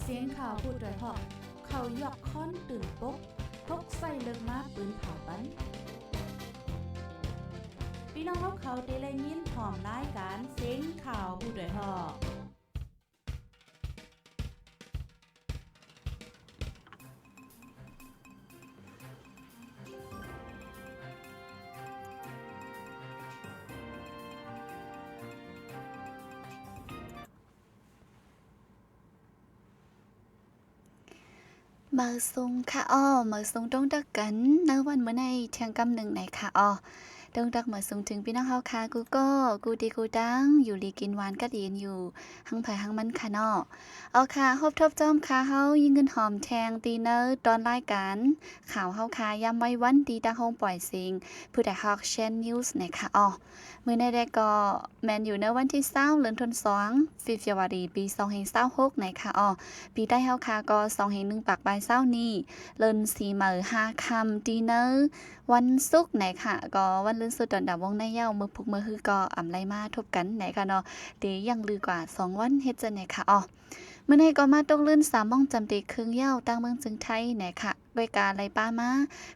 ສຽງຂ່າວຜູ້ດອຍເຫາະ ເຂົາຢອກຄ້ອນຕື່ນປົກ ປົກໃສ່ເລິກມາປືນເຜົາປັນ. ພີ່ນ້ອງເຮົາເຂົາທີ່ໄດ້ຍິນພ້ອມລາຍການສຽງຂ່າວຜູ້ດອຍເຫາະ. ມາສົ່ງຄ່ະອໍ້ ມາສົ່ງຕົງຕັກກັນໃນວັນມື້ໃນທ່ຽງກຳໜຶ່ງໃນຄ່ະອໍ້. ຕົງຕັກມາສົ່ງເຖິງພີ່ນ້ອງເຮົາຄ່ະ ກູ່ກໍ ກູ່ທີ່ກູ່ຕັງ ຢູ່ດີກິນຫວານກັດເຢັນຢູ່ ທັງໃຜທັງມັນຄ່ະເນາະ. ເອົາຄ່ະ ພົບທົບຈອມຄ່ະ ເຮົາຍິງເງິນຫອມແທງ ທີ່ໃນຕອນລາຍການຂ່າວເຮົາຄ່ະ ຍາມໄວວັນ ທີ່ຕາງໂຮງປ່ອຍເສງ ຜູ້ດອຍເຫາະ Shan News ໃນຄ່ະອໍ້. ມື້ໃນແລະກໍແມ່ນຢູ່ໃນວັນທີຊາວ ເດືອນທັນວາ February ປີສອງພັນຊາວຫົກໃນຄ່ະອໍ້. ປີໄທເຮົາຄ່ະກໍສອງພັນໜຶ່ງປາກປາຍຊາວນີ້ ເດືອນສີ່ໃໝ່ຫ້າຄ່ຳ ທີ່ໃນວັນສຸກໃນຄ່ະ ກໍວັນລື່ນສຸດຕອນດຳວົງໃນເຍົາ ມື້ພຸກມື້ຮືກໍອຳໄລມາທົບກັນໃນຄ່ະເນາະ ທີ່ຍັງຫຼືກວ່າສອງວັນເຮັດຈັ່ງໃດຄ່ະອໍ້. ມື້ໃນກໍມາຕົກລື່ນສາມໂມງຈຳເຕະເຄິ່ງເຍົາ ຕາງເມືອງເຈີງໄທໃນຄ່ະ. ດ້ວຍການໄລ່ປາມາ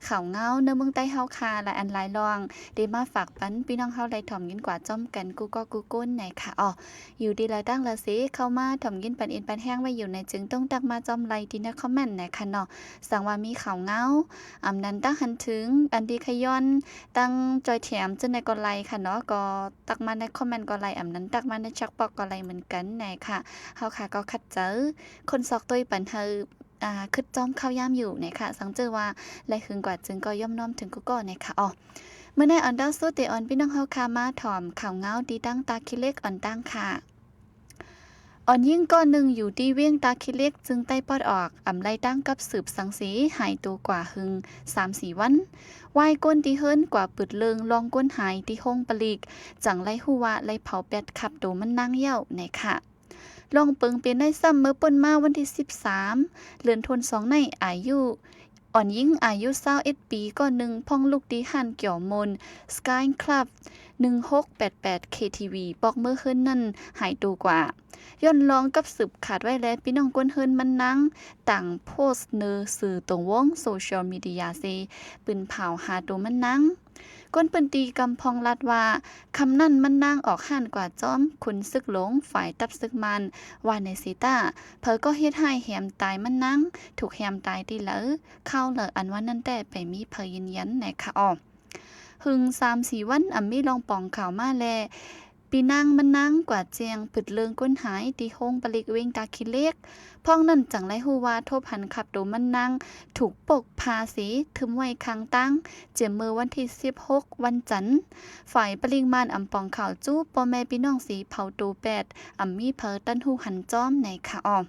ຂ່າວງາວໃນເມືອງໃຕ້ເຮົາຄ່ະ ຫຼາຍອັນຫຼາຍລອງ ໄດ້ມາຝາກປັນພີ່ນ້ອງເຮົາໄດ້ຖອມຍິນກວ່າຈອມກັນ ກູ່ກໍກູ່ກົນໃນຄ່ະອໍ້. ຢູ່ທີ່ລາວຕ່າງລາວເສ ເຂົ້າມາຖອມຍິນປັນເອັນປັນແຮງໄວ້ຢູ່ໃນ ຈຶ່ງຕົງຕັກມາຈອມໄລ່ທີ່ໃນຄອມເມັນໃນຄ່ະເນາະ. ສັງວ່າມີຂ່າວງາວ ອຳນັ້ນຕັກຫັນເຖິງ ອັນດີຂະຍ້ອນ ຕັ້ງຈອຍແຖມຈັ່ງໃດກໍໄລ່ຄ່ະເນາະ ກໍຕັກມາໃນຄອມເມັນກໍໄລ່ ອຳນັ້ນຕັກມາໃນແຊັດບັອກກໍໄລ່ເໝືອນກັນໃນຄ່ະ. ເຮົາຄ່ະກໍຂັດໃຈ ຄົນຊອກຕົວປັນໃຫ້ ອ່າ ຄຶດຈອມຂ່າວຍາມຢູ່ໃນຄ່ະ ສັງເຈີວ່າໄລ່ເຖິງກວ່າຈຶ່ງກໍຍອມນ້ອມເຖິງກູ່ກໍໃນຄ່ະອໍ້. ມື້ໃນອັນດັບສຸດ ເຕອອນພີ່ນ້ອງເຮົາຄ່ະ ມາຖອມຂ່າວງາວທີ່ຕັ້ງຕາຂີ້ເຫຼັກອ່ອນຕັ້ງຄ່ະ. ອ່ອນຍິງກ້ອນໜຶ່ງຢູ່ທີ່ວຽງຕາຂີ້ເຫຼັກ ເຊິ່ງໃຕ້ປອດອອກ ອຳໄລຕັ້ງກັບສືບສັງເສ ຫາຍໂຕກວ່າເຖິງສາມສີ່ວັນ. ວາຍຄົນທີ່ເຮືອນກວ່າປຶດເລື່ອງລ່ອງຄົນຫາຍທີ່ໂຮງປະລິກ ຈັ່ງໄດ້ຮູ້ວ່າໄດ້ເຜົາແປດຂັບໂຕມັນນາງແລ້ວໃນຄ່ະ. ລອງເປິງເປັນໄດ້ຊ້ຳ ເມື່ອປົນມາວັນທີສິບສາມ ເດືອນທັນສອງໃນ ອາຍຸ ອ່ອນຍິງອາຍຸຊາວເອັດປີ ກໍໜຶ່ງ ພ້ອງລູກທີ່ຮ້ານກຽວໂມນ Sky Club ໜຶ່ງຫົກແປດແປດ KTV ປອກເມືອເຮືອນນັ້ນຫາຍໂຕກວ່າ ຍ້ອນລອງກັບສືບຂາດໄວ້ແລະ ພີ່ນ້ອງຄົນເຮືອນມັນນາງ ຕ່າງໂພສເນີສື່ຕົງວົງໂຊຊຽວມີເດຍເຊ ປືນເຜົາຫາໂຕມັນນາງ. ຄົນພື້ນທີ່ກຳພອງລັດວ່າ ຄ່ຳນັ້ນມັນນາງອອກຮ້ານກວ່າຈອມ ຂຸນຊຶກຫຼົງ ຝ່າຍຕັບຊຶກມານ ວ່າໃນເຊຕາ ໃຜກໍເຮັດຮ້າຍແຮມຕາຍມັນນາງ ຖືກແຮມຕາຍທີ່ເລີ ຂ່າວເລີອັນວ່ານັ້ນແຕ່ ໄປມີໃຜຢືນຢັນໃນຄ່ະອໍ້. ເຖິງສາມສີ່ວັນ ອຳມີລອງປ່ອງຂ່າວມາແລະ ພີ່ນາງມັນນາງກວ່າແຈ້ງປຶດເລື່ອງຄົນຫາຍທີ່ໂຮງປະລິກວຽງຕາຂີ້ເຫຼັກ. ພ້ອງນັ້ນຈັ່ງໄດ້ຮູ້ວ່າ ທົບຫັນຂັບໂຕມັນນາງຖືກປົກພາເສ ຖິ້ມໄວ້ຂ້າງທາງ ເຈັມມື້ວັນທີສິບຫົກ ວັນຈັນ. ຝ່າຍປະລິກມານອຳປ່ອງຂ່າວຈູ້ ພໍ່ແມ່ພີ່ນ້ອງເສເຜົາໂຕແປດ ອຳມີໃຜທັນຮູ້ຫັນຈອມໃນຄ່ະອໍ້.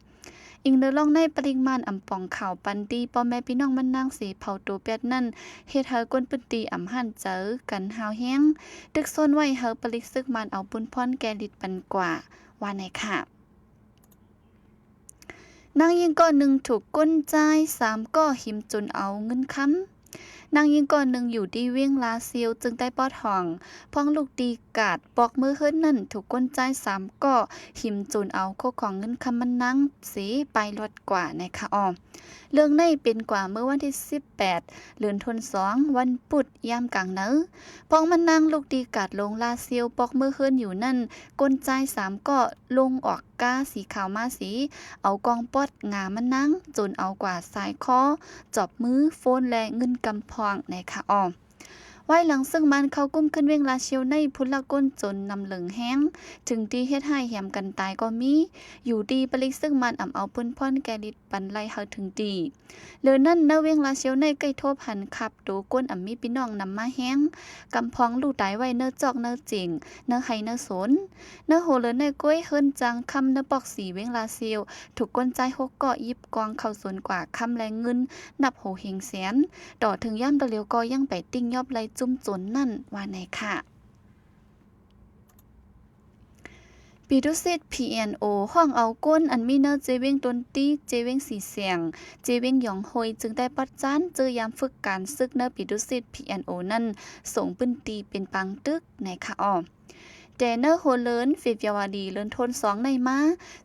ອີງໂດຍລອງໃນປະລິກມານອຳປ່ອງຂ່າວປັນຕີ ພໍ່ແມ່ພີ່ນ້ອງມັນນາງເສເຜົາໂຕແປດນັ້ນ ເຮັດໃຫ້ຄົນພື້ນທີ່ອຳຮ້ານໃຈກັນຮ້າວແຮງ ຕຶກຊອນໄວ້ໃຫ້ປະລິກຊຶກມານເອົາປຸນພອນແກ່ລິດປັນກວ່າ ວ່າໃນຄ່ະ. ນາງຍິງກ້ອນໜຶ່ງຖືກຄົນຊາຍສາມກໍຫິມຈົນເອົາເງິນຄຳ. ນາງຍິງກ້ອນໜຶ່ງຢູ່ທີ່ວຽງລາຊຽວ ເຊິ່ງໃຕ້ປອດຫ້ອງ ພ້ອງລູກຕີກາດປອກເມືອເຮືອນນັ້ນ ຖືກຄົນຊາຍສາມກໍຫິມຈົນເອົາເຂົ້າຂອງເງິນຄຳມັນນາງເສໄປລອດກວ່າໃນຄ່ະອໍ້. ເລື່ອງໃນເປັນກວ່າເມື່ອວັນທີສິບແປດ ເດືອນທັນສອງ ວັນພຸດ ຍາມກາງໃນ ພ້ອງມັນນາງລູກຕີກາດລົງລາຊຽວປອກເມືອເຮືອນຢູ່ນັ້ນ ຄົນຊາຍສາມກໍລົງອອກ ກາສີຂາວມາສີ ເອົາກ້ອງປອດງາມັນນາງ ຈົນເອົາກວ່າສາຍຄໍ ຈອບມື ໂຟນ ແລະ ເງິນກຳພອງໃນຄ່ະອໍ້. ວາຍຫຼັງເຊິ່ງມັນເຂົ້າກຸມຂຶ້ນວຽງລາຊຽວໃນ ຜູ້ລັກກົ້ນໂຈນນຳເລິງແຮງ ເຖິງທີ່ເຮັດຮ້າຍແຮມກັນຕາຍກໍມີ ຢູ່ທີ່ປະລິກເຊິ່ງມັນອຳເອົາປຸນພອນແກ່ລິດ ປັນໄລ່ເຮົາເຖິງຕີ. ເລີນັ້ນ ໃນວຽງລາຊຽວໃນ ໃກ້ທົບຫັນຂັບໂຕຄົນອຳມີພີ່ນ້ອງນຳມາແຮງ ກຳພອງລູກຕາຍໄວ້ເນີຈອກເນີເຈັງ ເນີໄຮ່ເນີສົນ. ເນີໂຮເລີໃນກ້ວຍເຮືອນຈາງຄຳ ເນີປອກສີ ວຽງລາຊຽວ ຖືກຄົນຊາຍຫົກກໍຫຍິບກ້ອງເຂົ້າໂຈນກວ່າຄຳ ແລະ ເງິນນັບໂຫເຮັງແສນ ຕໍ່ເຖິງຍາມດຽວກໍຍັງໄປຕິງຍອບໄລ່ຈຸ້ມໂຈນນັ້ນ ວ່າໃນຄ່ະ. ປີຕຸສິດ PNO ຮ້ອງເອົາກົນອັນມີເນີເຈວຽງຕົນຕີ, ເຈວຽງສີແສງ, ເຈວຽງຢອງໂຮຍ ຈຶ່ງໄດ້ປະຈານເຈີຍາມຝຶກການສຶກເນີປີຕຸສິດ PNO ນັ້ນ ສົ່ງພື້ນທີ່ເປັນປາງຕຶກໃນຂະອອກ. ແຕ່ໃນຫົວເດືອນເຟບຣວາຣີ ເດືອນຕົ້ນສອງໃນມາ,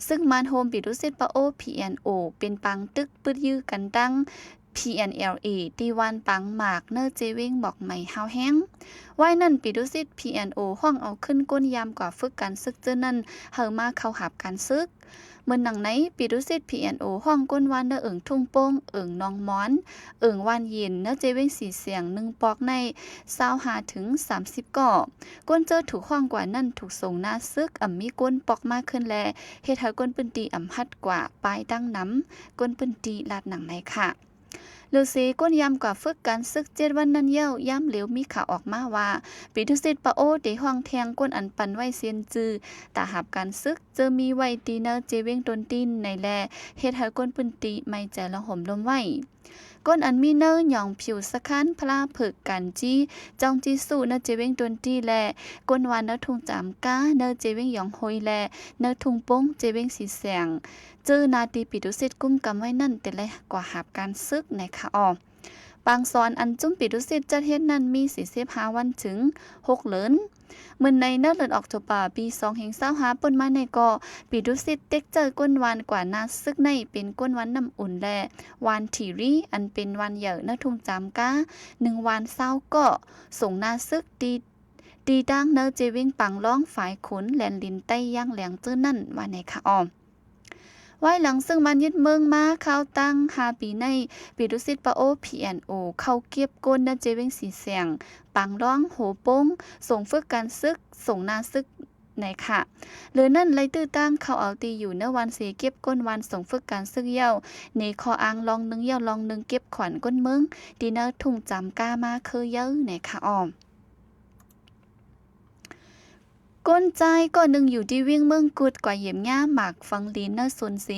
ຊຶກມານໂຮມປີຕຸສິດປະໂອ PNO ເປັນປາງຕຶກປຶດຍືກັນຕັ້ງ PNLA ທີ່ວັນປາງໝາກ ໃນເຈເວັງໝອກໄໝ ຮາວແຮງ. ວາຍນັ້ນ ປີຕຸສິດ PNO ຮ້ອງເອົາຂຶ້ນກົ້ນຍາມກວ່າຝຶກການຊຶກເທື່ອນັ້ນ ໃຫ້ມາເຂົ້າຮັບການຊຶກ. ເໝືອນໜັງໃນ ປີຕຸສິດ PNO ຮ້ອງກົ້ນວານໃນເອີງທົ່ງໂປ່ງ, ເອີງໜອງມອນ, ເອີງຫວານເຢັນ ໃນເຈເວັງສີແສງ ໜຶ່ງປອກໃນ ຊາວຫ້າເຖິງສາມສິບກໍ. ກົ້ນເຈີຖືກຮ້ອງກວ່ານັ້ນ ຖືກສົ່ງໜ້າຊຶກ ອຳມີກົ້ນປອກມາຂຶ້ນ ແລະ ເຮັດໃຫ້ກົ້ນພື້ນທີ່ອຳຮັດກວ່າ ປາຍຕັ້ງນຳ ກົ້ນພື້ນທີ່ລາດໜັງໃນຂະ. ເຫຼືອເສ ກົ້ນຍາມກວ່າຝຶກການຊຶກເຈັດວັນນັ້ນແລ້ວ, ຍາມເຫຼວມີຂ່າວອອກມາວ່າ ປີຕຸສິດປະໂອ ໄດ້ຮ້ອງແທງກົ້ນອັນປັນໄວ້ເຊັນຈື່ ຕາຮັບການຊຶກ ເຈີມີໄວ້ທີ່ໃນເຈເວັງຕົ້ນຕີນໃນແລ ເຮັດໃຫ້ກົ້ນພື້ນທີ່ໄໝ້ໃຈລອງໂຫມລົມໄວ້. ກົ້ນອັນມີໃນຫຍອງຜິວສະຄານ ພະລາເຜິກ ການຈີ ຈອງຈີຊູ ໃນເຈເວັງຕົ້ນຕີນ ແລະ ກົ້ນວານໃນທົ່ງຈາມກາ ໃນເຈເວັງຫຍອງໂຮຍ ແລະ ໃນທົ່ງໂປ່ງ ເຈເວັງສີແສງ ເຈີໜ້າທີ່ປີຕຸສິດກຸມກຳໄວ້ນັ້ນ ແຕ່ລະກວ່າຮັບການຊຶກໃນຂະອອກ. ປາງສອນອັນຈຸມປີຕຸສິດຈັດເຮັດນັ້ນມີສີ່ສິບຫ້າວັນເຖິງຫົກເດືອນ. ເໝືອນໃນ ໃນເດືອນອອກໂຕບາ ປີສອງພັນຊາວຫ້າ ເປີດມາໃນກໍ ປີຕຸສິດເຕັກໃຈກ້ນວານກວ່າໜ້າຊຶກໃນເປັນກົ້ນວານນ້ຳອຸ່ນ ແລະ ວານຖີຣີ ອັນເປັນວານໃຫຍ່ໃນທົ່ງຈາມກາ ໜຶ່ງວານຊາວກໍ ສົ່ງໜ້າຊຶກ ຕີ ຕີຕັ້ງໃນເຈເວັງປາງລອງ ຝາຍຂຸນ ແລນລິນໃຕ້ຢ່າງແຫຼງເຈີນັ້ນ ວ່າໃນຂະອອກ. ວາຍຫຼັງຊຶກມານຍຶດເມືອງມາຄາວຕັ້ງຫ້າປີໃນ ປີຕຸສິດປະໂອ PNO ເຂົ້າເກັບກົ້ນໃນເຈເວັງສີແສງ, ປາງລອງ, ໂຮໂປ່ງ, ສົ່ງຝຶກການຊຶກ, ສົ່ງໜ້າຊຶກໃນຂະ. ເຫຼືອນັ້ນໄລ່ຕື້ຕັ້ງເຂົ້າເອົາທີ່ຢູ່ໃນວານເຊເກັບກົ້ນວານສົ່ງຝຶກການຊຶກແລ້ວ ເນຂໍ້ອ້າງລອງໜຶ່ງແລ້ວລອງໜຶ່ງເກັບຂວັນກົ້ນເມືອງ ທີ່ໃນທົ່ງຈາມກາມາຄືເຢີໃນຂະອອກ. ກົ້ນຊາຍກໍໜຶ່ງຢູ່ທີ່ວຽງເມືອງກຸດ ກວ່າຢຽບຫຍ້າໝາກຝັງລິນໃນສວນເສ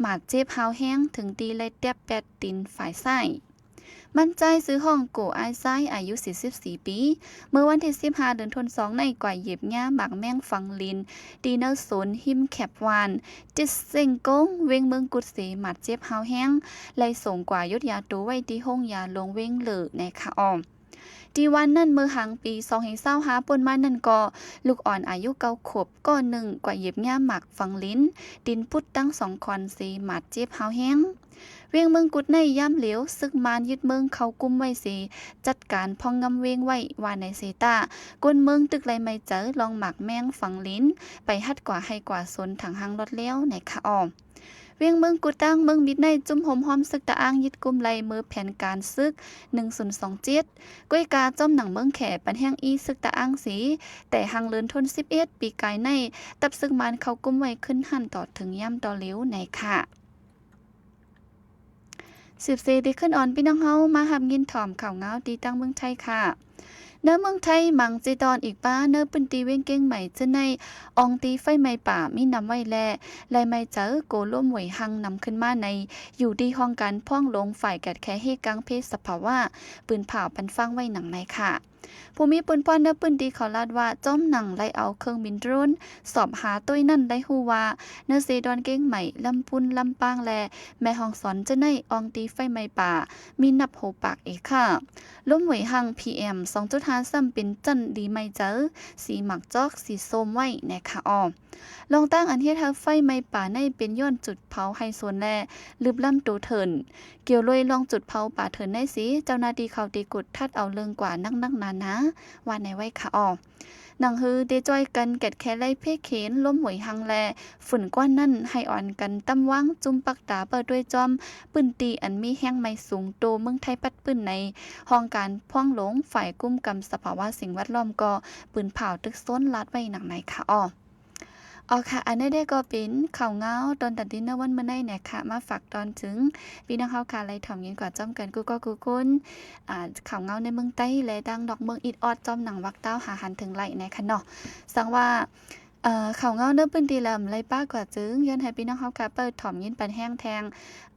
ບາດເຈັບຮາວແຮງ ເຖິງທີ່ໄດ້ແຕບແປດຕີນຝ່າຍຊ້າຍ. ມັນຊາຍຊື່ຮ້ອງໂກ ອ້າຍຊາຍ ອາຍຸສີ່ສິບສີ່ປີ ເມື່ອວັນທີສິບຫ້າ ເດືອນຕົ້ນສອງໃນ ກວ່າຢຽບຫຍ້າໝາກແມງຝັງລິນ ທີ່ໃນສວນຮິມແຄບວານ ຕິດເຊັງກົງ ວຽງເມືອງກຸດເສ ບາດເຈັບຮາວແຮງ ໄດ້ສົ່ງກວ່າຢຸດຢາໂຕໄວ້ທີ່ໂຮງຢາຫຼວງວຽງເລີໃນຂະອອກ. ທີ່ວັນນັ້ນ ເມື່ອຫາງປີສອງພັນຊາວຫ້າ ປົນມານັ້ນກໍ ລູກອ່ອນອາຍຸເກົ້າຂວບ ກໍໜຶ່ງ ກວ່າຢຽບຫຍ້າໝາກຝັງລິນ ຕີນປຸດທັງສອງຂອນເສ ບາດເຈັບຮາວແຮງ. ວຽງເມືອງກຸດໃນຍາມຫຼຽວ ຊຶກມານຍຶດເມືອງເຂົ້າກຸມໄວ້ເສ ຈັດການພອງງຳວຽງໄວ້ ວ່າໃນເຊຕາ ຄົນເມືອງຕຶກໄລ່ໄໝ້ໃຈ ລອງໝາກແມງຝັງລິນ ໄປຮັດກວ່າໄຮ່ກວ່າສວນ ທາງຮ່າງລອດແລ້ວໃນຂະອອກ. ວຽງເມືອງກຸດ ຕາງເມືອງບິດໃນ ຈຸ້ມໂຮມຮ້ອມຊຶກຕະອ້າງຍຶດກຸມໄລ່ເມີແຜນການຊຶກ ໜຶ່ງສູນສອງເຈັດ ກ້ວຍກາ ຈ້ອມໜັງເມືອງແຂ ປັນແຮງອີຊຶກຕະອ້າງສີ ແຕ່ຫາງເລີນທົນສິບເອັດ ປີກາຍໃນ ທັບຊຶກມານເຂົ້າກຸມໄວ້ຂຶ້ນຫັ້ນ ຕໍ່ເຖິງຍາມຕໍ່ເລວໃນຂະ. ສືບເສໄດ້ຂຶ້ນອອນ ພີ່ນ້ອງເຮົາມາຮັບຍິນຖອມຂ່າວງາວທີ່ຕ່າງເມືອງໄທຄ່ະ. ໃນເມືອງໄທ ມັງເຈຕອນອີກປາ ໃນພື້ນທີ່ວຽງກຽງໃໝ່ເຈີໃນ ອອງຕີໄຟໄໝ້ປ່າມີນຳໄວ້ແລະ ໄລ່ໄໝ້ເຈີໂກລົມຫວຍຮັງນຳຂຶ້ນມາໃນ ຢູ່ທີ່ຫ້ອງການພວງຫຼວງ ຝ່າຍການແກ້ໄຂເຫດການເພດສະພາວະ ປືນເຜົາປັນຟັງໄວ້ໜັງໃນຂະ. ຜູ້ມີປຸນພອນໃນພື້ນທີ່ເຂົາລາດວ່າ ຈ້ອມໜັງໄລ່ເອົາເຄື່ອງບິນໂດຣນ ສອບຫາໂຕ້ຍນັ້ນໄດ້ຮູ້ວ່າ ໃນເຊດອນກຽງໃໝ່, ລຳປຸນ, ລຳປາງ ແລະ ແມ່ຮ່ອງສອນເຈີໃນ ອອງຕີໄຟໄໝ້ປ່າ ມີນັບໂຫປາກເອຄາ ລົມຫວຍຮັງ ພີເອັມ ສອງຈຸດຫ້າ ຊ້ຳເປັນຈັນດີໄໝ້ເຈີ ສີໝາກຈອກ ສີສົ້ມໄວ້ໃນຂະອອກ. ລອງຕັ້ງອັນເຮັດໃຫ້ໄຟໄໝ້ປ່າໃນ ເປັນຍ້ອນຈຸດເຜົາໄຮ່ສວນ ແລະ ລຶບລ້ຳໂຕເຖິນ. ກ່ຽວໂດຍລອງຈຸດເຜົາປ່າເຖິນໃນເສ ເຈົ້າໜ້າທີ່ເຂົາໄດ້ກົດທັດເອົາເລື່ອງກວ່າໜັກໆໜາໆ ວ່າໃນໄວ້ຂະອອກ. ໜັງຮືໄດ້ຊ່ອຍກັນແກດແຂໄລ່ເພເຂນ ລົມຫວຍຮັງ ແລະ ຝຸ່ນຄວັນນັ້ນ ໃຫ້ອ່ອນກັນຕຳວັງ ຈຸ້ມປັກຕາເປີດດ້ວຍຈອມ ພື້ນທີ່ອັນມີແຮງໄໝ້ສູງໂຕເມືອງໄທປັດປືນໃນ ຫ້ອງການພວງຫຼວງ ຝ່າຍກຸມກຳສະພາວະສິ່ງແວດລ້ອມ ກໍປືນເຜົາຕຶກໂຊນລາດໄວ້ໜັງໃນຂະອອກ. ອໍ ຄ່ະ ອັນນີ້ເດກໍເປັນຂ່າວງາວຕອນຕັນດີໃນວັນມື້ໃນແນະຄ່ະ ມາຝາກຕອນເຖິງພີ່ນ້ອງເຮົາຄ່ະ ໄດ້ຖອມຍິນກວ່າຈ້ອມກັນ ກູ່ກໍກູ່ຄົນ ອ່າ ຂ່າວງາວໃນເມືອງໃຕ້ ແລະ ຕ່າງນອກເມືອງ ອິດອອດ ຈ້ອມໜັງວັກເຕົ້າ ຫາຫັນເຖິງໄຫຼໃນຂະເນາະ. ສັງວ່າ ເອີ ຂ່າວງາວໃນພື້ນທີ່ລຳໄລປ້າກວ່າຈຶ່ງ ຍ້ອນໃຫ້ພີ່ນ້ອງເຮົາຄ່ະ ເປີດຖອມຍິນປັນແຮງແທງ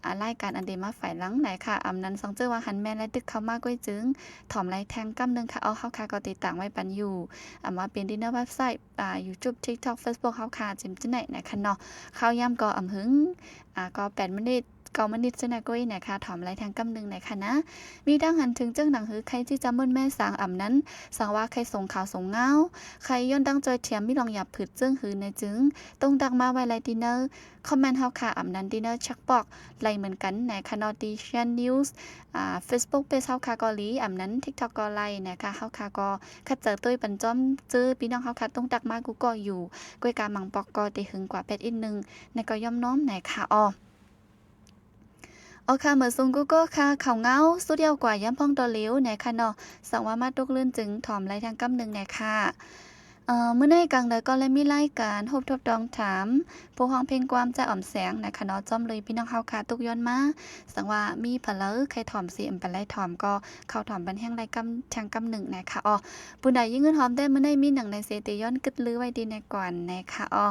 ອາ ລາຍການອັນເດມາຝ່າຍຫຼັງໃນຂະ ອຳນັ້ນສັງເຈີວ່າຫັນແມ່ນ ແລະ ຕຶກເຂົ້າມາກ້ວຍຈຶ່ງ ຖອມໄລແທງກຳໜຶ່ງຄ່ະ. ເອົາ ເຮົາຄ່ະກໍຕິດຕາມໄວ້ປັນຢູ່ ອຳວ່າເປັນທີ່ໃນເວັບໄຊ ອາ ຢູທູບ ທິກທອກ ເຟສບຸກ ເຮົາຄ່ະ ຈິມຈິໄນນະຄະເນາະ. ຂ່າວຍາມກໍອຳຫຶງ ອາ ກໍແປດມິນິດ ເກົ້າມະນິດເທື່ອນະກ້ອຍນະຄະ ຖອມໄລ່ທາງກຳໜຶ່ງນະຄະນະ. ມີດັ່ງຫັ້ນເຖິງຈັ່ງໜັງ ຫຼື ໃຄທີ່ຈະມົນແມ່ສາງອຳນັ້ນ ສັງວ່າໃຄສົງຂາວສົງງາວ ໃຄຍ້ອນດັງຈ່ອຍທຽມ ມີລອງຢາບຜືດເຈິງຫືນໃນຈຶ່ງ ຕົງດັກມາໄວ້ໄລ່ທີ່ເນີ ຄອມເມັນເຮົາຄະ ອຳນັ້ນທີ່ເນີແຊັດບັອກໄດ້ເໝືອນກັນນະຄະເນາະ ທີ່ Shan News ອ່າ Facebook Page ເຮົາຄະກໍດີ ອຳນັ້ນ TikTok ກໍໄດ້ນະຄະ. ເຮົາຄະກໍຂັດໃຈໂຕຍປັນຈ້ອມເຈີ ພີ່ນ້ອງເຮົາຄະ ຕົງດັກມາກູ່ກໍຢູ່ ກ້ວຍກາມັງປອກກໍໄດ້ຫຶງກວ່າແປດອີກໜຶ່ງ ນະກໍຍອມນ້ອມນະຄະ. ອໍ ອໍ ເອົາຄະ ເໝີຊຸງກູ່ກໍຄະ ເຂົ້າເງົາສຸດຍາວກວ່າຍາມພ້ອງຕໍ່ເຫຼວນະຄະເນາະ ສັງວ່າມາຕົກລື່ນຈຶ່ງ ຖອມໄລ່ທາງກຳໜຶ່ງນະຄະ. ເອີ ມື້ໃນກາງເດີນກໍເລີຍມີລາຍການໂຮບທວບຕອງຖາມ ຜູ້ຮ້ອງເພງຄວາມຈາອອມແສງນະຄະເນາະ ຈ້ອມເລີຍພີ່ນ້ອງເຮົາຄະ ຕຸກຍ້ອນມາ ສັງວ່າມີຜະເລີໃຄຖອມຊິເປັນໄລ່ຖອມ ກໍເຂົ້າຖອມບັນແຮງໄດ້ກຳ ທາງກຳໜຶ່ງນະຄະ. ອໍ ຜູ້ໃດຍິງເງິນຫອມແດ່ ມື້ໃນມີໜັງໃນເສ ເຕຍ້ອນກຶດລືໄວ້ດີແນກວ່ານນະຄະ. ອໍ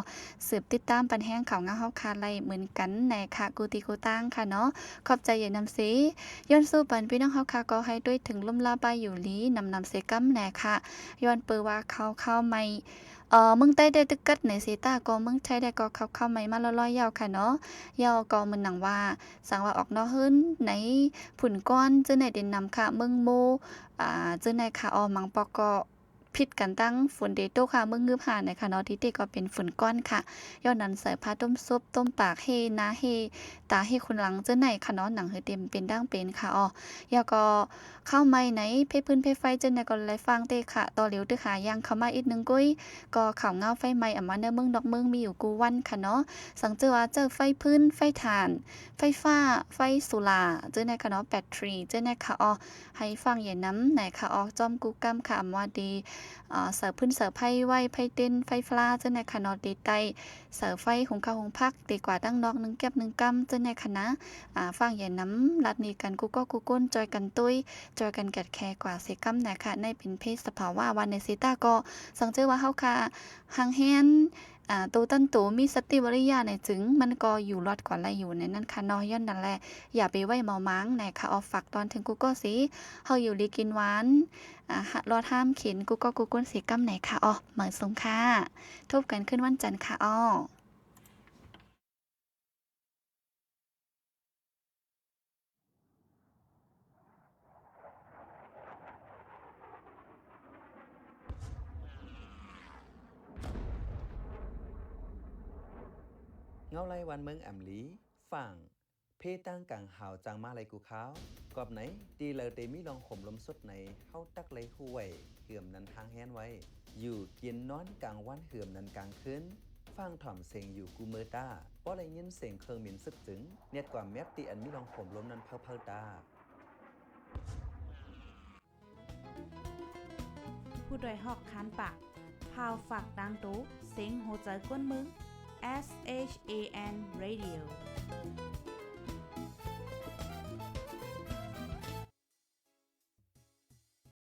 ສືບຕິດຕາມປັນແຮງຂ່າວເງົາເຮົາຄະໄດ້ເໝືອນກັນນະຄະ ກູ່ທີ່ກູ່ຕ່າງຄະເນາະ. ຂອບໃຈໃຫຍ່ນຳເສ ຍ້ອນສູ້ປັນພີ່ນ້ອງເຮົາຄະ ກໍໃຫ້ດ້ວຍເຖິງລົມລາບາຍຢູ່ດີນຳນຳເສກຳນະຄະ ຍ້ອນເປີວ່າຂ່າວ ຂ່າວໃໝ່ ເອີ ເມືອງໃຕ້ໄດ້ຕຶກກັດໃນເຊຕາ ກໍເມືອງໄທໄດ້ກໍຂ່າວ ຂ່າວໃໝ່ມາລອຍໆ ຍາວຄະເນາະ. ຍາວກໍເໝືອນໜັງວ່າ ສັງວ່າອອກນອກເຮືອນໃນຝຸ່ນກ້ອນ ເຈີໃນເດນນຳຄະ ເມືອງໂມ ອ່າ ເຈີໃນຄະ. ອໍ ມັງປອກກໍ ຜິດກັນຕັ້ງຝົນເດໂຕກຄະ ເມືອງງຶບຫານະຄະເນາະ ທີ່ເຕກໍເປັນຝົນກ້ອນຄະ. ຍ້ອນນັ້ນໃສ່ຜ້າຕົ້ມສົບ ຕົ້ມປາກ ເຮໜ້າ ເຮຕາ ເຮໂຄນຫຼັງ ເຈີໃນຄະເນາະ ໜັງເຮີເຕັມເປັນດັ່ງເປັນຄະ. ອໍ ແລ້ວກໍຂ່າວໃໝ່ໃນເພພື້ນເພໄຟ ເຈີໃນກໍໄດ້ຟັງເຕຄະ ຕໍ່ເຫຼວຕຶກຫາຢ່າງເຂົ້າມາອີກໜຶ່ງກ້ວຍ ກໍຂ່າວເງົາໄຟໄໝ້ອຳມາເນີເມືອງນອກເມືອງມີຢູ່ກູ່ວັນຄະເນາະ. ສັງເຈີວ່າເຈີໄຟພື້ນ ໄຟຖ່ານ ໄຟຟ້າ ໄຟໂຊລາ ເຈີໃນຄະເນາະ ແບັດທຣີ ເຈີໃນຄະ. ອໍ ໃຫ້ຟັງໃຫຍ່ນຳນະຄະ. ອໍ ຈ້ອມກູ່ກຳຄະ ອຳວ່າດີ ເອີ ເສົາຟືນເສົາໄຟໄວ້ ໄຟເຕັນ ໄຟຟ້າ ເຈີໃນຄະເນາະ ເຕໄຕ້ເສົາໄຟ ຫຸງເຂົ້າຫຸງຜັກ ເຕກວາດຕັ້ງນອກ ໜຶ່ງແກັບໜຶ່ງກຳ ເຈີໃນຄະນະ. ອາ ຟັງໃຫຍ່ນຳ ລັດນີ້ກັນ ກູ່ກໍກູ່ກົ້ນ ຈ່ອຍກັນໂຕຍ ຈ່ອຍກັນແກດແຄກວາດເສກຳນະຄະ. ໃນເປັນເພສະພາວະ ວັນໃນເຊຕາກໍ ສັງເຈີວ່າເຮົາຄະ ຫາງແຮນ ອາ ໂຕຕັນໂຕ ມີສະຕິວະລິຍະໃນຈຶ່ງ ມັນກໍຢູ່ລອດກວ່າໄດ້ຢູ່ໃນນັ້ນຄະເນາະ. ຍ້ອນນັ້ນແຫຼະ ຢ່າໄປໄວ້ເມົາໝາງນະຄະ. ອໍ ຝາກຕ້ອນເຖິງກູ່ກໍເສ ເຮົາຢູ່ດີກິນຫວານ ອາ ລອດຫ້າມເຂັນ ກູ່ກໍກູ່ກົ້ນເສກຳນະຄະ. ອໍ ເໝີຊຸງຄະ ພົບກັນຄືນວັນຈັນຄະ. ອໍ ເງົາໄລ່ວັນເມືອງອຳລີ ຝາງ ເພຕ່າງກາງຫາວ ຈັ່ງມາໄລ່ກູ່ຂ່າວ. ກອບໃນ ຕີເລີເຕມີລອງໂຫມລົມສົດໃນ ເຮົາຕັກໄລ່ຮູ້ໄວ້ ເຮືອມນັ້ນຫ້າງແຮນໄວ້ ຢູ່ກິນນອນກາງວັນ ເຮືອມນັ້ນກາງຄືນ ຟັງຖອມເສງຢູ່ກູ່ເມີຕາ ບໍ່ໄດ້ຍິນເສງເຄື່ອງບິນຊຶກຈຶ່ງ ແນດກວ່າແມັບ ທີ່ອັນມີລອງໂຫມລົມນັ້ນເພົາໆຕາ. ຜູ້ດອຍຮອກຄານປາກ ພາວຝາກຕ່າງໂຕ ເສັງຫົວໃຈກົ້ນເມືອງ SHAN Radio.